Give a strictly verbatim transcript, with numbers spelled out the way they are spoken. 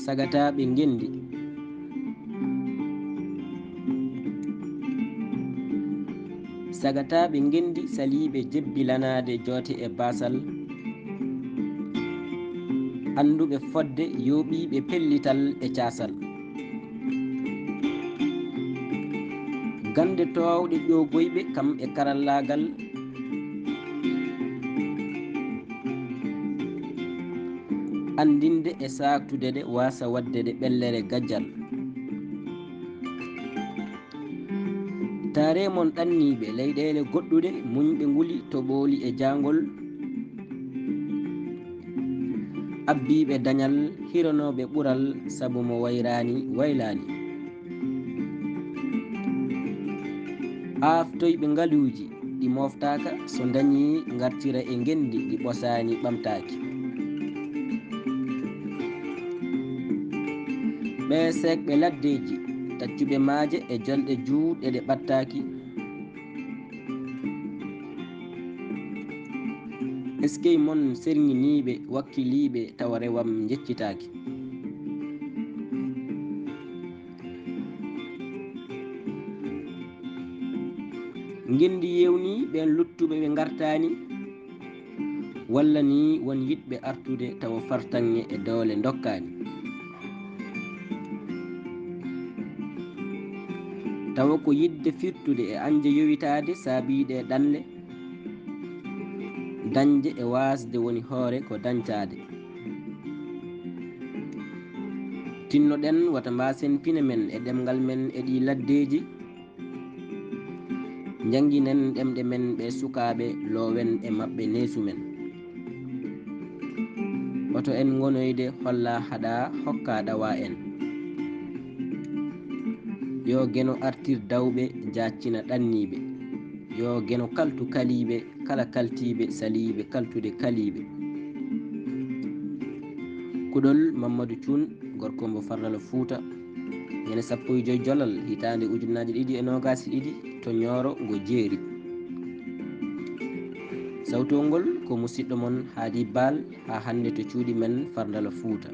Sagataaɓe ngenndi. Sagataaɓe ngenndi saliiɓe jebbilanaade joote e baasal, annduɓe fodde yooɓiiɓe pellital e caasal. Gannde toowɗe ƴoogoyɓe kam e karallaagal, anndinde e saaktude ɗe, waasa waɗde ɗe ɓellere gajjal. Taaree mon ɗanniiɓe leyɗeele goɗɗuɗe, muñɓe nguli toɓooli e jaangol, abbiiɓe dañal, hironooɓe ɓural, sabu mo wayraani waylaani. Aaftoyɓe ngaluuji ɗi mooftaaka, so ndañii ngartira e ngenndi ɗi ɓosaani ɓamtaaki. Ɓee seekɓe laddeeji, taccuɓe maaje e jolɗe juutɗe ɗe ɓattaaki. Eskey mon serŋiniiɓe, wakkiliiɓe, tawa rewam njeccitaaki. Ngenndi yeewnii ɓeen luttuɓe ɓe ngartaani, walla nii won yiɗɓe artude tawa fartaŋŋe e doole ndokkaani. Tawa ko yiɗde firtude e añde yowitaade saabii ɗe ɗanle, dañde e waasde woni hoore ko dañtaade. Tinnoɗen wata mbaasen pine men e ɗemngal men e ɗii laddeeji, njannginen ɗemɗe men ɓe sukaaɓe, loowen e maɓɓe neesu men. Oto en ngonoyde holla haɗa hokka ɗawa en. Yo Geno artir dawɓe, jaaccina ɗanniiɓe. Yo Geno kaltu kaliiɓe, kala kaltiiɓe, saliiɓe, kaltude kaliiɓe. Kuɗol Mammadu Cuun, gorko mbo Farlala Fuuta. Ñande sappo e joy Jolal, hitaande ujunnaaje ɗiɗi e noogaas e ɗiɗi, to Ñooro ngo jeeri. Sawtol ngol ko musiɗɗo mon Haadi Baal, haa hannde to cuuɗi men Farlala Fuuta.